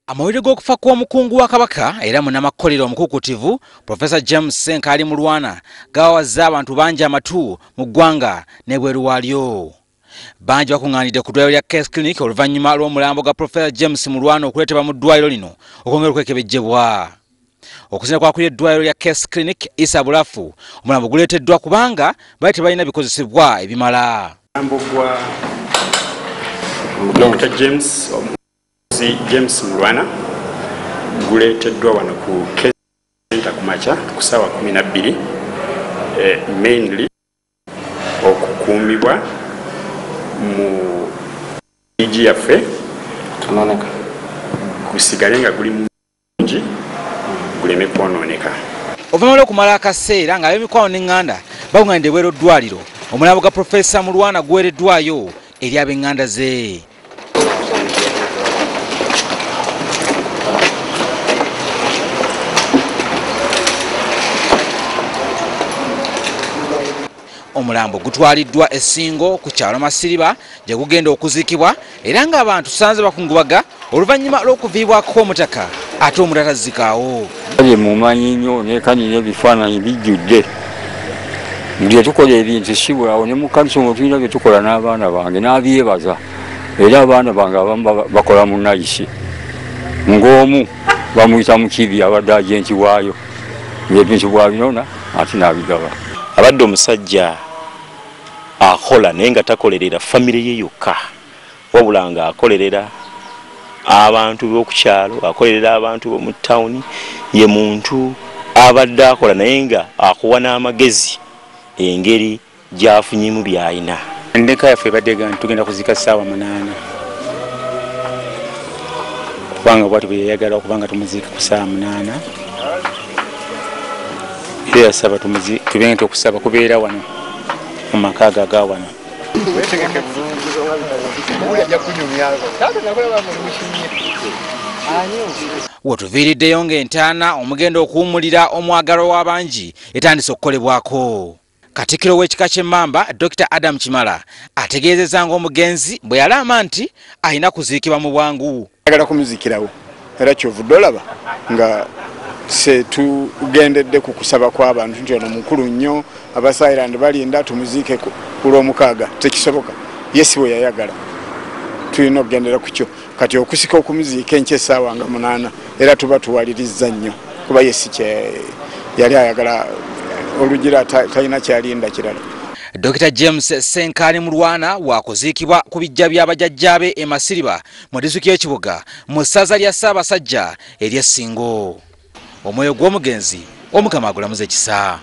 Amawulire g'okufa kw'omukungu wa Kabaka era munnamakolero omukuukutivu Professor James Ssenkaali Mulwana gawawazza abantu bangi amatu mu ggwanga n'ebweru waalyo. Bangi bakuŋŋaanidde ku ddwaliro lya Case Clinic oluvannyuma lw'omulambo gwa Professor James Mulwana okuleetebwa mu ddwaliro lino okwongera okwekebejjebwa. Okusinziira ku akulira eddwaliro lya Case Clinic Isa Bulafu, omulambo guleeteddwa kubanga baali tebalina bikozesebwa ebimala. Omulambo gwa Dr. James Mulwana guleeteddwa wano ku Case Center ku makya ku ssaawa 12, mainly okukuumibwa mu igi yaffe gusigale nga guli mulungi guleme kwonooneka. Oluvannyuma lw'okumala akaseera ng'ab'emikwano n'eŋŋanda bakuŋŋaanidde ebweru ddwaliro, omulambo gwa Professor Mulwana guweereddwayo eri ab'eŋŋanda ze. Omulambo gutwaliddwa e Ssingo ku kyalo Masiriba gye gugenda okuziikibwa era ng'abantu sanze bakungubaga oluvannyuma lw'okuviibwako omutaka ate omulala tazzikaawo. Kale mumanyi nnyo nekanira ebifaananyi bijjudde. Buli tukola ebintu si bwawo ne mu kkanisa omwo tulina bye tukola n'abaana bange n'abyebaza, era abaana bange abamu bakola mu nayisi, ng'omu bamuyita Mukibi abadde agenti waayo, ng'ebintu bw'abinona ate n'abigaba. Abadde omusajja akola naye nga takolerera famire ye yokka, wabula ng'akolerera abantu b'oku kyalo, akolerera abantu b'omu tawuni. Ye muntu abadde akola naye nga akuwa n'amagezi engeri gy'afunyemu by'alina. Endeka yaffe ebadde ga nti tugenda kuziika ssaawa 8, kubanga bw'atyo bwe yayagala okubanga tumuziika ku ssaawa 8. Era yasaba tube nti okusaba kubeera wano mu maka ago aga wano. Wetuviiriddeyo ng'entaana omugenda okuwummulira omwagalwa w'abangi etandise okukolebwako. Katikkiro w'ekika ky'Emmamba Dr. Adam Kimala ategeezezza ng'omugenzi bwe yalaama nti alina kuziikibwa mu bwangu. Ayagala kumuziikirawo era kyovudde olaba nga tugendedde ku kusaba kw'abantu nti ono mukulu nnyo, Abasailand balinda tumuziike ku Lwomukaaga, tekisoboka. Ye si bwe yayagala, tulina okugendera ku kyo. Kati okusika okumuziika enkya essaawa nga 8 era tuba tuwalirizza nnyo, kuba ye si yali ayagala olugira talina kyalinda kirala. Dr. James Ssenkaali Mulwana wakuziikibwa ku bijja by'abajjajjaabe e Masiriba mu disitulikiti y'e Kiboga mu ssaza lya Ssaabasajja ery'e Ssingo. Omwoyo gw'omugenzi Omukama agulamuze ekisa.